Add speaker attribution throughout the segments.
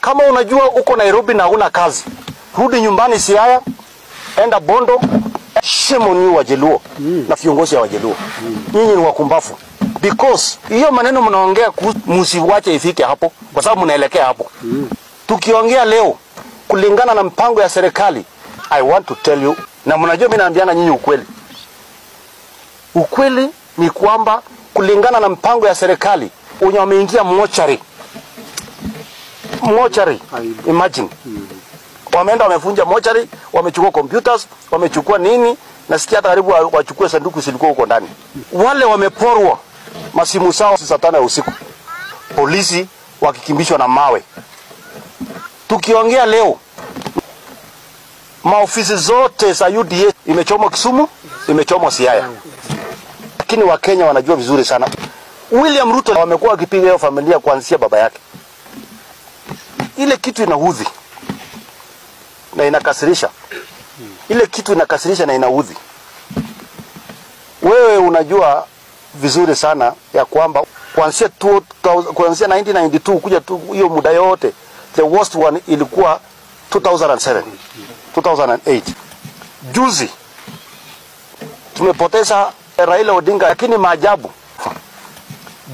Speaker 1: Kama unajua uko Nairobi na huna kazi, rudi nyumbani Siaya, enda Bondo. Shame on you Wajaluo na viongozi wa Wajaluo. Nyinyi ni wakumbafu. Because hiyo maneno mnaongea msiwache ifike hapo, kwa sababu mnaelekea hapo. Tukiongea leo kulingana na mpango ya serikali, I want to tell you, na mnajua mimi naambiana nyinyi ukweli. Ukweli ni kwamba kulingana na mpango ya serikali, wenye wameingia mochari. Mochari, imagine. Wameenda wamefunja mochari, wamechukua computers, wamechukua nini, nasikia hata karibu wachukue sanduku zilikuwa huko ndani. Wale wameporwa masimu sawa saa 5 ya usiku. Polisi wakikimbishwa na mawe. Tukiongea leo, maofisi zote za UDA imechomwa Kisumu, imechomwa Siaya. Lakini Wakenya wanajua vizuri sana. William Ruto wamekuwa wakipiga hiyo familia kuanzia baba yake. Ile kitu inaudhi na inakasirisha. Ile kitu inakasirisha na inaudhi. Wewe unajua vizuri sana ya kwamba kuanzia 1992 kuja hiyo muda yote, the worst one ilikuwa 2007, 2008. Juzi tumepoteza Raila Odinga, lakini maajabu.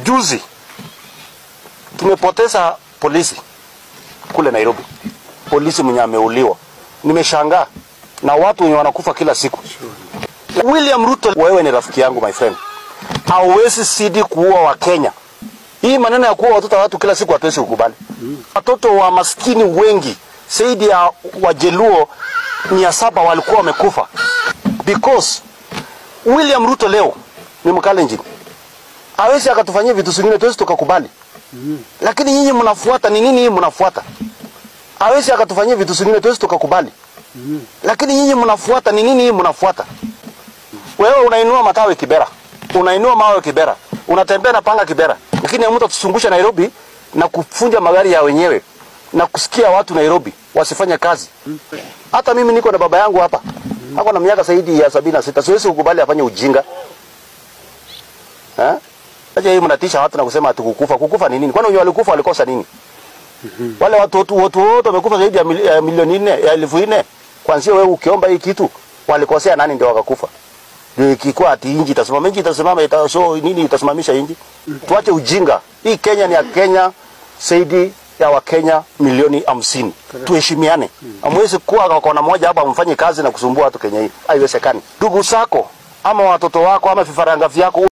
Speaker 1: Juzi tumepoteza polisi kule Nairobi. Polisi mwenye ameuliwa. Nimeshangaa na watu wenye wanakufa kila siku. William Ruto, wewe ni rafiki yangu my friend. Hauwezi zidi kuua wa Kenya. Hii maneno ya kuua watoto watu kila siku hatuwezi kukubali. Watoto wa maskini wengi zaidi ya Wajaluo 700 walikuwa wamekufa. Because William Ruto leo ni Mkalenjin. Hawezi akatufanyia vitu zingine tuwezi tukakubali. Lakini nyinyi mnafuata ni nini hii mnafuata? Hawezi akatufanyia vitu zingine tuwezi tukakubali. Lakini nyinyi mnafuata ni nini hii mnafuata? Wewe unainua matawi Kibera, unainua mawe Kibera, unatembea na panga Kibera. Lakini mtu atusungusha Nairobi na kufunja magari ya wenyewe na kusikia watu Nairobi wasifanye kazi. Hata mimi niko na baba yangu hapa. Ako na miaka zaidi ya 76. Siwezi kukubali afanye ujinga. Eh? Acha hii mnatisha watu na kusema hatukukufa. Kukufa ni nini? Kwani wenye walikufa walikosa nini? Wale watu wote wamekufa zaidi ya milioni 4, ya 4,000. Kwanza wewe ukiomba hii kitu walikosea nani ndio wakakufa? Ndio ikikuwa ati inji itasimama, inji itasimama, so nini itasimamisha inji? Tuache ujinga. Hii Kenya ni ya Kenya zaidi ya Wakenya milioni 50. Tuheshimiane. Hamwezi kuwa kwa kona moja hapa mfanye kazi na kusumbua watu Kenya hii. Haiwezekani. Ndugu zako ama watoto wako ama vifaranga vyako